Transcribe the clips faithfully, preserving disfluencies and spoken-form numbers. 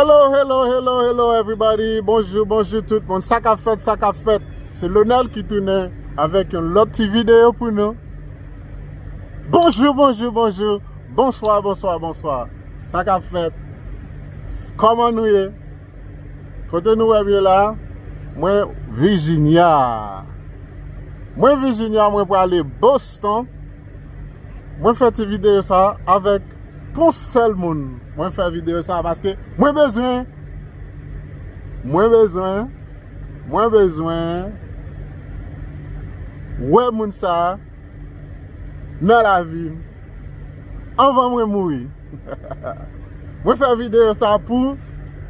Hello, hello, hello, hello everybody. Bonjou, bonjou tout moun. Sa k ap fèt, sa k ap fèt. Se Lonel ki tounen avèk yon lòt ti videyo pou nou. Bonjou, bonjou, bonjou. Bonswa, bonswa, bonswa. Sa k ap fèt? Kòman nou ye? Kote nou wè m ye la? Mwen Virginia. Mwen Virginia, mwen prale Boston. Mwen fè ti videyo sa avèk pou sèl moun. Mwen fè videyo sa paske mwen bezwen, mwen bezwen, mwen bezwen wè moun sa nan lavi m anvan mwen mouri. Mwen fè videyo sa pou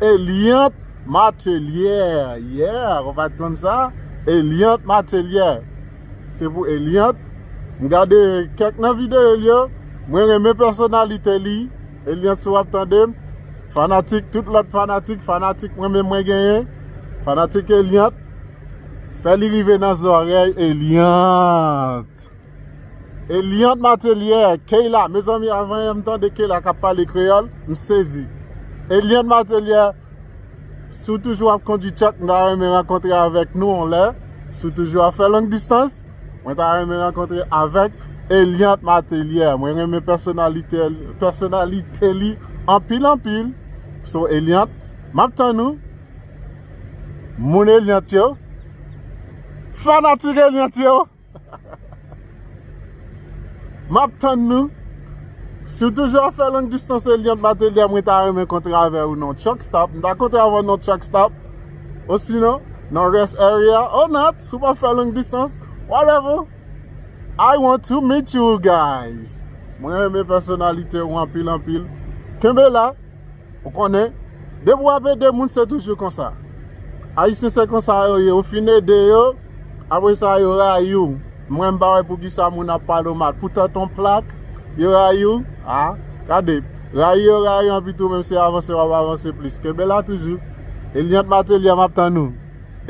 Eliante Matelier. Yeah, ou pa t konn sa? Eliante Matelier. Se pou Eliante. M gade kèk nan videyo l yo. Mwen renmen pèsonalite li. Eliante, si w ap tande m, fanatik, tout lòt fanatik, fanatik mwen menm mwen genyen, fanatik Eliante, fè li rive nan zòrèy Eliante. Eliante Matelier, Keyla, mezanmi, avan yè m tande Keyla k ap pale kreyòl, m sezi. Eliante Matelier, si w toujou ap kondui truck, m ta renmen rankontre avèk nou yon lè. Si w toujou ap fè long distance, mwen ta renmen rankontre avèk Eliante Matelier. Mwen renmen pèsonalite, pèsonalite li anpil, anpil. So, Eliante, m ap tann ou. Moun Eliante yo. Fanatik Eliante yo. M ap tann nou. Si w toujou ap fè long distance Eliante Matelier, mwen ta renmen kontre avè ou nan truck stop. M ta kontre avè w nan truck stop. Osinon, nan rest area. Or not, si w pa fè long distance. Whatever. I want to meet you guys. Mwen renmen pèsonalite ou anpil, anpil. Kenbe la. Ou konnen, depi w ap ede moun, se toujou konsa. Ayisyen se konsa yo ye. Ou fin ede yo, apre sa, yo rayi w. Mwen, m pa wè poukisa moun ap pale w mal. Poutan ton plak, yo rayi w. A, gade, rayi yo rayi w, anpi tou, menm si avanse, w ap avanse plis. Kenbe la toujou. Eliante Matelier, m ap tann ou.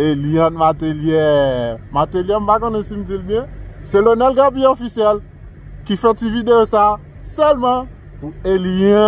Eliante Matelier. Matelier, m pa konnen si m di l byen. Se Lonel Gaby Officiel ki fè ti videyo sa sèlman pou Eliante.